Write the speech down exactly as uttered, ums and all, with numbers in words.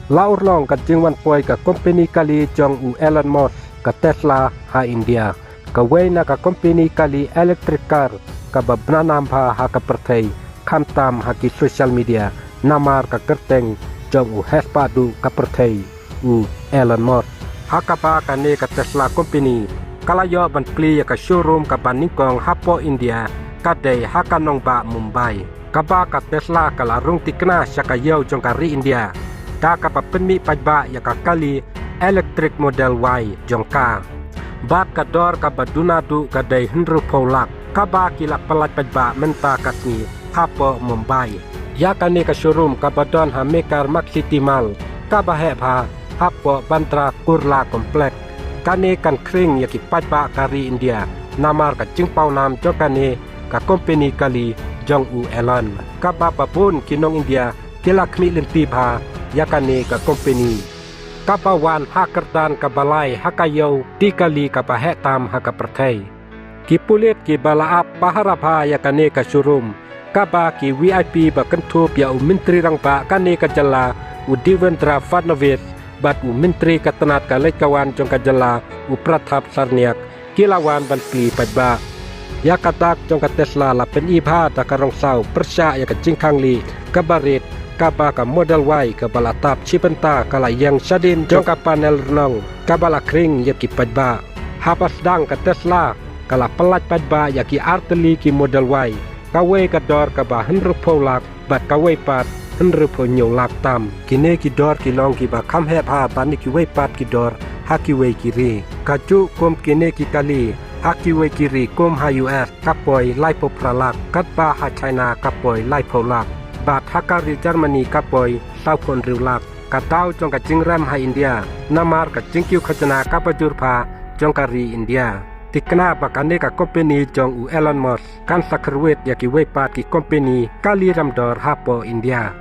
La urlong ka jingwan poi ka kompeni kali jong u Elon Musk, ka Tesla, ha India, kawei na ka kompeni kali electric car kaba bna nam bha ha ka pyrthei, khamtam ha ki social media, namar ka kyrteng jong u hespa duh ka pyrthei, u Elon Musk. Ha kaba kane ka Tesla kompeni ka la ïoh ban plie ïa ka showroom kaba nyngkong hapoh India, ka dei ha ka nongbah Mumbai. Kaba ka Tesla ka la rung tikna sha ka ïew jong ka ri India da kaba pynmih paidbah ïa ka kali electric Model Y jong ka. Bad ka dor kaba duna duh ka dei hynriewphew lak, kaba ki la pyllait paidbah mynta ka sngi hapoh Mumbai. Ïa kane ka showroom kaba don ha Mekar Makcity Mall, kaba heh bha hapoh Bandra Kurla Complex. Kane kan khring ïa ki paidbah ka ri India namar ka jingpawnam jong kane ka kompeni kali jong u Elon, kaba babun ki nong India ki la khmih lynti bha ïa kane ka kompeni. Kaba wan ha kyrdan kaba lai ha ka ïew die kali kaba heh tam ha ka pyrthei. Ki pulit kiba la ap pahara bha ïa kane ka showroom, kaba ki V I P ba kynthup ïa u Myntri Rangbah kane ka jylla, u Devendra Fadnavis, bad u Myntri ka tnat ka leit ka wan jong ka jylla, u Pratap Sarnaik, ki la wan ban plie paidbah. Ïa ka dak jong ka Tesla la pyni bha da ka rong saw pyrshah ïa ka jingkhang lieh kaba rit, kaba ka Model Y kaba la tap shi bynta ka la ïeng shadien jong ka panel rnong kaba la khring ïa ki paidbah. Haba sdang ka Tesla ka la pyllait paidbah ïa ki artylli ki Model Y, kawei ka dor kaba hynriewphew lak bad kawei pat hynriewphew hynñiew lak tam. Kine ki dor ki long kiba kham heh bha ban ïa kiwei pat ki dor ha kiwei ki ri. Kajuh kum kine ki kali, ha kiwei ki ri kum ha U S ka poi laiphew phra lak, katba ha China ka poi laiphew lak, bad ha ka ri Germany ka poi sawphew hynriew lak. Ka daw jong ka jingrem ha India namar ka jingkiew khajna kaba jur bha jong ka ri India. Tikna ba kane ka kompeni jong u Elon Musk kan sa kyrwit ïa kiwei pat ki kompeni kali rem dor hapoh India.